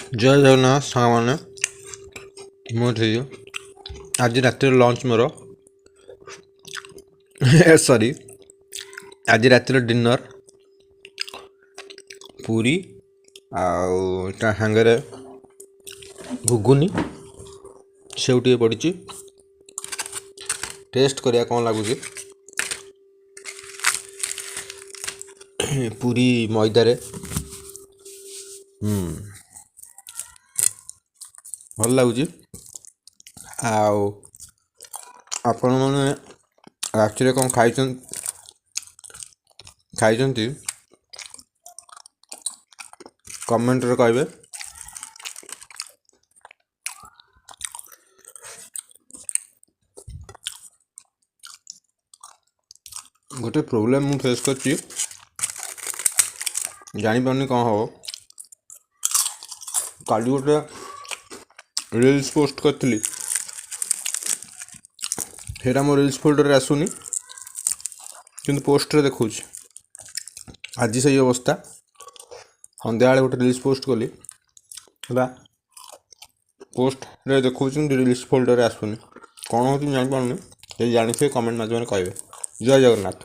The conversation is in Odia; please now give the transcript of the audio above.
ଜୟ ଜଗନ୍ନାଥ ସାଙ୍ଗମାନେ, ମୁଁ ଏଠି ଆଜି ରାତିରେ ଲଞ୍ଚ ମୋର, ସରି, ଆଜି ରାତିର ଡିନର୍ ପୁରୀ ଆଉ ତା ସାଙ୍ଗରେ ଘୁଗୁନି, ସେଉ ଟିକେ ପଡ଼ିଛି। ଟେଷ୍ଟ କରିବା କ'ଣ ଲାଗୁଛି ପୁରୀ ମଇଦାରେ। ଭଲ ଲାଗୁଛି। ଆଉ ଆପଣମାନେ ରାତିରେ କ'ଣ ଖାଇଛନ୍ତି କମେଣ୍ଟରେ କହିବେ। ଗୋଟେ ପ୍ରୋବ୍ଲେମ୍ ମୁଁ ଫେସ୍ କରିଛି, ଜାଣିପାରୁନି କ'ଣ ହେବ। କାଲି ଗୋଟେ ରିଲ୍ସ ପୋଷ୍ଟ କରିଥିଲି, ସେଇଟା ମୋ ରିଲ୍ସ ଫୋଲ୍ଡରରେ ଆସୁନି କିନ୍ତୁ ପୋଷ୍ଟରେ ଦେଖାଉଛି। ଆଜି ସେଇ ଅବସ୍ଥା, ସନ୍ଧ୍ୟାବେଳେ ଗୋଟେ ରିଲ୍ସ ପୋଷ୍ଟ କଲି, ହେଲା ପୋଷ୍ଟରେ ଦେଖାଉଛି କିନ୍ତୁ ରିଲ୍ସ ଫୋଲ୍ଡରରେ ଆସୁନି। କ'ଣ ହେଉଛି ମୁଁ ଜାଣିପାରୁନି। ଯଦି ଜାଣିଥିବେ କମେଣ୍ଟ ମାଧ୍ୟମରେ କହିବେ। ଜୟ ଜଗନ୍ନାଥ।